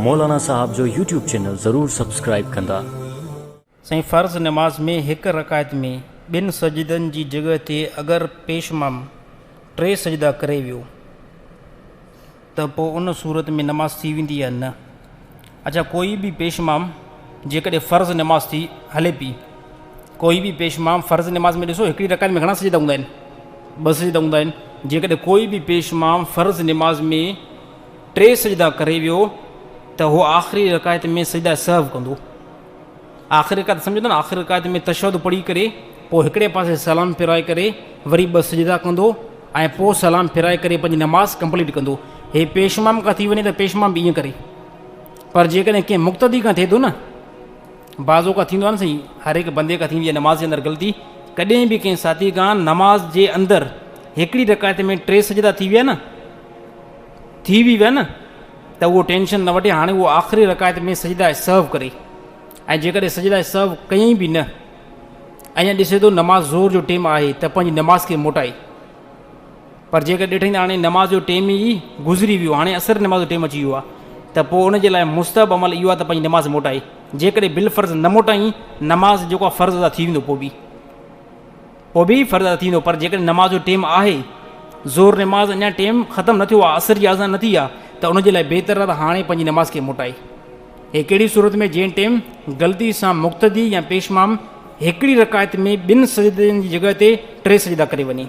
مولانا صاحب جو YouTube channel ضرور سبسڪرائيب ڪندا. سائين فرض نماز ۾ هڪ رڪعت ۾ ٻن سجدن جي جڳهه تي اگر پيشمام ٽي سجدا ڪري ويو ته پوء ان صورت ۾ نماز ٿي ويندي يا نه؟ اڇا ڪوئي به پيشمام جيڪڏهن فرض نماز ٿي هلي پي ڪوئي به پيشمام فرض نماز ۾ ڏسو هڪڙي رڪعت ۾ گهڻا سجدا هوندا آهن ٻه سجدا هوندا آهن جيڪڏهن ڪوئي به پيشمام فرض نماز ۾ ٽي سجدا ڪري ويو ته هو آخري رڪعت ۾ سجدا سهو ڪندو. آخري رڪعت سمجهو ٿا نه آخري رڪعت ۾ تشهد پڙهي ڪري پوء هڪڙي پاسي سلام ڦيرائي ڪري وري ٻه سجدا ڪندو ۽ پوء سلام ڦيرائي ڪري پنهنجي نماز ڪمپليٽ ڪندو. هي پيشمام کان ٿي وڃي ته پيشمام به ائين ڪري پر جيڪڏهن ڪنهن مقتدي کان ٿئي ٿو نه بعض اوقات ٿيندو آهي نه سائين هر هڪ بندي کان ٿيندي آهي نماز جي اندر غلطي ڪڏهن به ڪنهن ساٿي کان نماز جي اندر هڪڙي رڪعت ۾ ٽي سجدا ٿي ويا نه ٿي به ويا نه ته اهو ٽينشن نه وٺي هاڻي اهو آخري رڪعت ۾ سجده سهو ڪري ۽ جيڪڏهن سجده سهو ڪيائين به نه اڃا ڏسي ٿو نماز زور جو ٽيم آهي ته پنهنجي نماز کي موٽائي پر جيڪڏهن ڏٺائين ته هاڻي نماز جو ٽيم ئي گذري ويو هاڻي عصر نماز جو ٽيم اچي ويو آهي ته پوء ان جي لاء مستحب عمل اهو آهي ته پنهنجي نماز موٽائي جيڪڏهن بالفرض نه موٽائين نماز جيڪو آهي فرض ادا ٿي ويندو پوء به پوء به فرض ادا ٿيندو پر جيڪڏهن نماز جو ٽيم آهي زور نماز اڃا ٽيم ختم نه ٿيو آهي عصر جي اذان نه ٿي آهي ته ان جي لاء بهتر آهي ته هاڻي پنهنجي نماز کي موٽائي هي ڪهڙي صورت ۾ جنهن ٽيم غلطي سان مقتدي يا پيشمام هڪڙي رڪعت ۾ ٻن سجدن جي جڳهه تي ٽي سجدا ڪري وڃي.